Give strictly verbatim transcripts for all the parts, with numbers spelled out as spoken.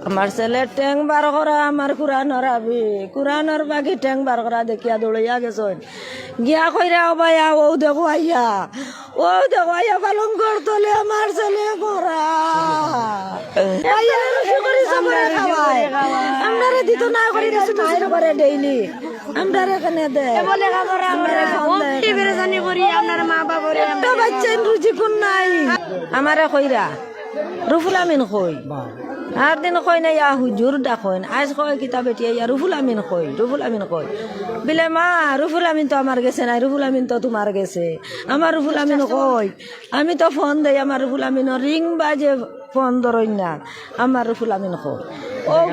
আমার ছেলের ঠেং বার করা, আমার কুরআনর হাফিজ, কুরআনর ফাকি ঠেং বার করা দেখিয়া দৌড়াইয়া গেছইন। গিয়া কইরা, "ও ভাইয়া, অউ দেখো আইয়া, অউ দেখো আইয়া পালঙ্গর তলে আমার ছেলে মরা।" আইয়া রুজি করি সবরে খাওয়ায়। আমরারে দিত না করি রুজি টুজি করে ডেইলি। আমরারে কেনে দে? বলে খাবার আমরা আমরারে ফোন দেয়। কি পেরেশানি করি আপনার মা বাবারে? একটা বাচ্চা রুজি কোন নাই। আমারে কইরা, "রুফুল আমিন কই?" আর দিন কয় না, "ইয়া হুজুর ডাকইন।" আইজ কয়, "কিতা বেটি, ইয়া রুফুল আমিন কই? রুফুল আমিন কই?" বিলে, "মা, রুফুল আমিন তো আমার গেছে নাই, রুফুল আমিন তো তুমার গেছে। আমার রুফুল আমিন কই?" আমি তো ফোন দেই, আমার রুফুল আমিনর রিং বাজে, ফোন ধরইন না। আমার রুফুল আমিন কই? ও,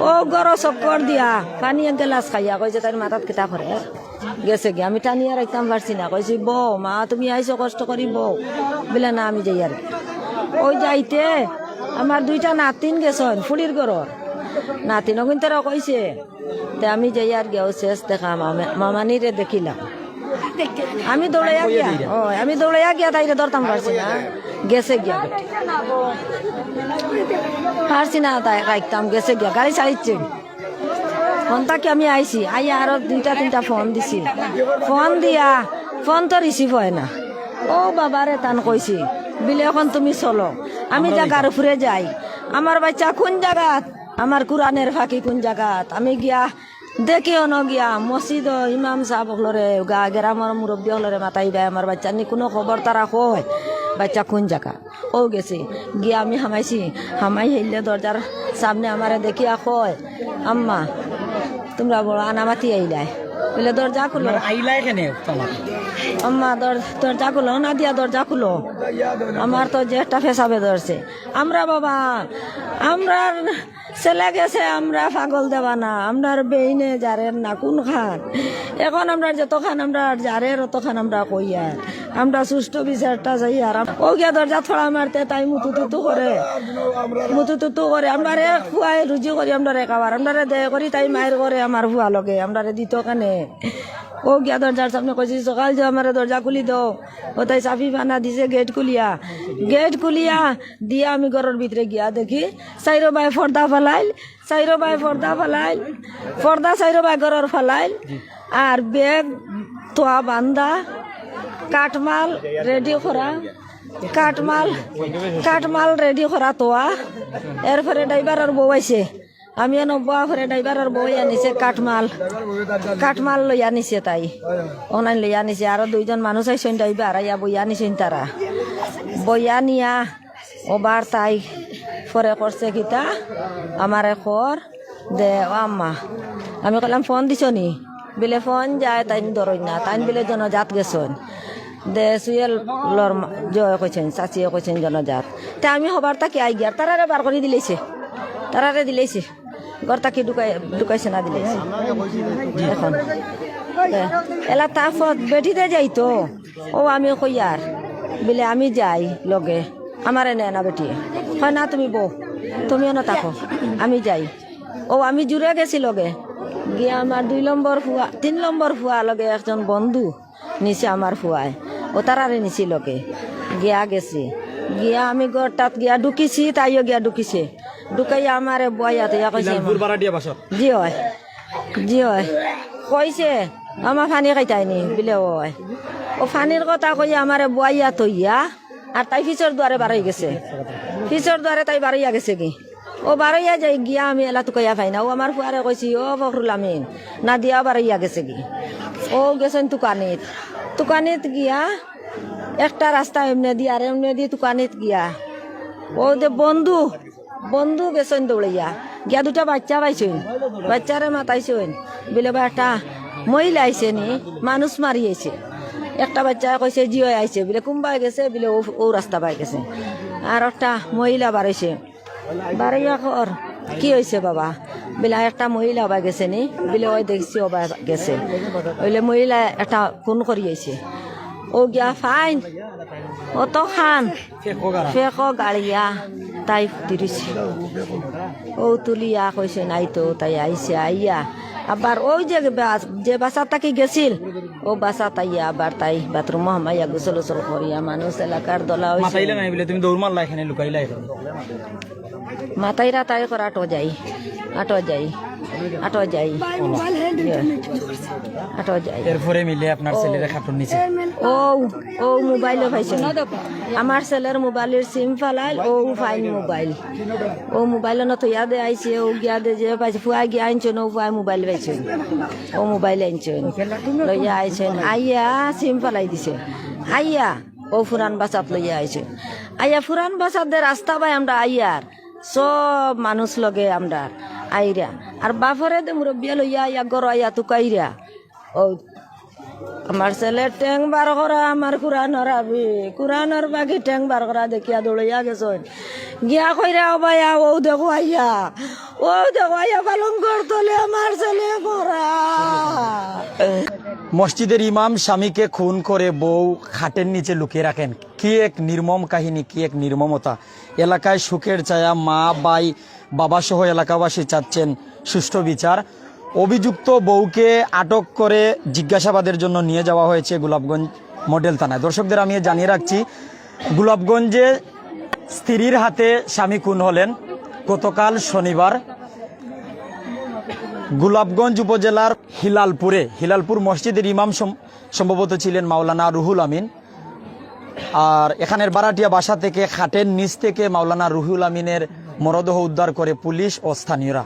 ও ঘরো চক্কর দিয়া, পানি এক গেলাস খাইয়া কইছে, "তাইর মাথাত কিতা করে?" গেছে গিয়া, আমি টানিয়া রাখতাম পারছি না। কইছি, "বও মা, তুমি আইছো কষ্ট করি, বও।" বিলে, "না, আমি যাইয়ার।" ওই যাইতে আমার দুইটা নাতিন গেছইন ফুড়ির ঘরর। নাতিন অগুইন্তরে কইছে, তে আমি যাইয়ার গিয়া, ও শেষ দেখা মামা-, মামানিরে দেখিলাম। আমি দৌড়াইয়া গিয়া, ও, আমি দৌড়াইয়া গিয়া তাইরে ধরতাম পারছি না। গেছে গিয়া। পারছি না তাই রাখতাম, গেছে গিয়া। গাড়ি ছাড়িচ্ছে। ফোন থাকি আমি আইছি, আইয়া আরো দুইটা তিনটা ফোন দিছি। ফোন দিয়া, ফোন তো receive হয় না। ও বাবারে তান কইছি, বিলে, "এখন তুমি চলো, আমি জাগার উপরে যাই।" আমার বাচ্চা কোন জাগাত, আমার কুরআনর ফাকি কোন জাগাত, আমি গিয়া দেখি অনো গিয়া মসজিদো ইমাম সাব অকলরে, গা-, গেরামর মুরব্বি অকলরে মাতাইবায়, আমার বাচ্চার নি কুনু খবর তারা কয়, বাচ্চা কোন জাগা। ও গেছে, গিয়া আমি হামাইছি, হামাই হেললে দরজার সামনে আমারে দেখিয়া কয়, "আম্মা, তুমরা বড় আনামাতি আইলায়।" বলে, "দরজা খুলো।" মানে আইলায় কেনে তোমার? "আম্মা, দর-, দরজা খুলো, না দিয়া দরজা খুলো। আমার তো যে একটা পেশাবে ধরছে।" আমরা বাবা, আমরার ছেলে গেছে, আমরা পাগল দেওয়ানা, আমরার বেইনে জারের না কুনখান। এখন আমরার যতখান আমরার জারের, অতখান আমরা কইয়ার। আমরা সুষ্ঠু বিচারটা চাইয়ার। ও গিয়া দরজাত ফাড়া মারতে তাই মুতুতুতু করে, মুতুতুতু করে। আমরার এক ফুয়ায় রুজি করি, আমরারে খাওয়ার, আমরারে দে করি, তাই মাইর করে আমার ফুয়া লগে, আমরারে দিত কেনে। ও গিয়া দরজার সামনে কইছি, "সকাল যে আমারে দরজা খুলি দেও।" ও তাই চাবি বানা দিছে গেট খুলিয়া, গেট খুলিয়া দিয়া আমি ঘরর ভিতরে গিয়া দেখি চাইরো বায় পর্দা ফালাইল, চাইরো বায় পর্দা ফালাইল, পর্দা চাইরো বায় ঘরর ফালাইল, আর ব্যাগ তোয়া বান্ধা, কাঠমাল রেডি করা, কাঠমাল, কাঠমাল রেডি করা তোয়া। এরপরে ড্রাইভারর বউ আইছে, আমি অনো বওয়া পরে ড্রাইভারর বউ আনিছে কাঠমাল, কাঠমাল লইয়া নিছে তাই, অনাইন লইয়া নিছে। আরো দুইজন মানুষ আইছইন ড্রাইভার, আইয়া বইয়া নিছইন তারা, বইয়া নিয়া ওবার তাই পরে করছে কিতা, আমারে কর দে, "ও আম্মা।" আমি কইলাম, "ফোন দিছো নি?" বিলে, "ফোন যায়, তাইন ধরইন না, তাইন বিলে জনজাত গেছইন।" দে সুয়েলর মা-, জয় কইছইন, চাচিয়ে কইছইন জনজাত। তে আমি হবার তাকি আই গিয়ার, তারারে বার করি দিলাইছে, তারারে দিলাইছে, ঘর তাকি ঢুকাই-, ঢুকাইছে না দিলাইছে। এখন দে, এলা তা ফত বেটিতে যাইতো, ও আমি কইয়ার, বিলে আমি যাই লগে, আমারে নেয় না বেটিয়ে। কয়, "না, তুমি বও, তুমি অনো থাকো, আমি যাই।" ও আমি জুরে গেছি লগে, গিয়া আমার দুই নম্বর ফুয়া, তিন নম্বর ফুয়া লগে একজন বন্ধু নিছে আমার ফুয়ায়, ও তারারে নিছি লগে, গিয়া গেছি, গিয়া আমি ঘরটাত গিয়া ঢুকিছি, তাইও গিয়া ঢুকিছে, ঢুকাইয়া আমারে বওয়াইয়া থইয়া কইছে, ইলালপুর ভাড়াটিয়া বাসা। জি অয়, জি অয়। কইছে, "আমা পানি খাইতায় নি?" বিলে, "অয়।" ও পানির কথা কইয়া আমারে বওয়াইয়া থইয়া, আর তাই পিছর দুয়ারে বারই গেছে, পিছর দুয়ারে তাই বারইয়া গেছে গি। ও বারইয়া যাই গিয়া আমি এলা তুকাইয়া পাই না। ও আমার ফুয়ারে কইছি, "ও ফখরুল আমিন, নাদিয়া বারইয়া গেছে গি।" ও গেছইন তুকানিত, তুকানিত গিয়া একটা রাস্তা এমনেদি আর এমনেদি তুকানিত গিয়া। ও যে বন্ধু, বন্ধু গেছইন দৌড়াইয়া, গিয়া দুটা বাইচ্চা পাইছইন, বাইচ্চারে মাতাইছইন, বিলে, "বা একটা মহিলা আইছে নি, মানুষ মারি আইছে।" একটা বাইচ্চায় কইছে, "জি অয় আইছে।" বিলে, "কুনবায় গেছে?" বিলে, "ও, ও রাস্তা বায় গেছে।" আর একটা মহিলা বারইছে, বারইয়া কর, "কি অইছে বাবা?" বিলে, "একটা মহিলা বায় গেছে নি?" বিলে, "অয় দেখছি, ও বায় গেছে।" অইলে মহিলা একটা খুন করি আইছে। ও গিয়া ফাইন, অতখান ফেকো গাড়িয়া তাই তিরিশ। ও তুলিয়া কইছে, "নাই তো।" তাই আইছে, আইয়া আবার ওই যে বাস, যে বাসাত থাকি গেছিল, ও বাসাত আইয়া আবার তাই বাথরুমো হামাইয়া গোসল উসল করিয়া মানুষ এলাকার দলা অইছে। মাতাইলা নাই বলে তুমি দৌড় মারলা, এখানে লুকাইলা এখন। মাতাইরা তাই কর, আটো যাই, আটো যাই, আটো যাই, আটো যাই। এরপরে মিলে আপনার ছেলেরে খাটর নিচে। ও, ও মোবাইলও পাইছে। আমার ছেলের মোবাইলের সিম ফালাইল, ও ফাইন মোবাইল। ও মোবাইল না থইয়া দে আইছে, ও গিয়া দে যে পাইছে, ফুয়া গিয়া আনছে না, ও ফুয়া মোবাইল পাইছে। ও মোবাইল আনছে, লইয়া আইছে, আইয়া সিম ফালাই দিছে। আইয়া ও ফুরান বাসাত লইয়া আইছে। আইয়া ফুরান বাসাত দে রাস্তা বায় আমরা আইয়ার, সব মানুষ লগে আমরা আইরা। আর বাফরে দে মুরব্বিয়া লইয়া আইয়া ঘর আইয়া তুকাইরা। ও আমার ছেলের ঠেং বার করা, আমার কুরআনর আবি, কুরআনর বাকি ঠেং বার করা দেখিয়া দৌড়াইয়া গেছইন। গিয়া কইরা, "ও ভাইয়া, ও দেখো আইয়া, ও দেখো আইয়া পালঙ্গর তলে আমার ছেলে পড়া।" মসজিদের ইমাম স্বামীকে খুন করে বউ খাটের নিচে লুকিয়ে রাখেন। কি এক নির্মম কাহিনী, কি এক নির্মমতা। এলাকায় শোকের ছায়া, মা, ভাই, বাবা সহ এলাকাবাসী চাচ্ছেন সুষ্ঠু বিচার। অভিযুক্ত বউকে আটক করে জিজ্ঞাসাবাদের জন্য নিয়ে যাওয়া হয়েছে গোলাপগঞ্জ মডেল থানায়। দর্শকদের আমি জানিয়ে রাখছি, গোলাপগঞ্জে স্ত্রীর হাতে স্বামী খুন হলেন গতকাল শনিবার। গোলাপগঞ্জ উপজেলার হিলালপুরে, হিলালপুর মসজিদের ইমাম সম-, সম্ভবত ছিলেন মাওলানা রুহুল আমিন। আর এখানের ভাড়াটিয়া বাসা থেকে খাটের নিচ থেকে মাওলানা রুহুল আমিনের মরদেহ উদ্ধার করে পুলিশ ও স্থানীয়রা।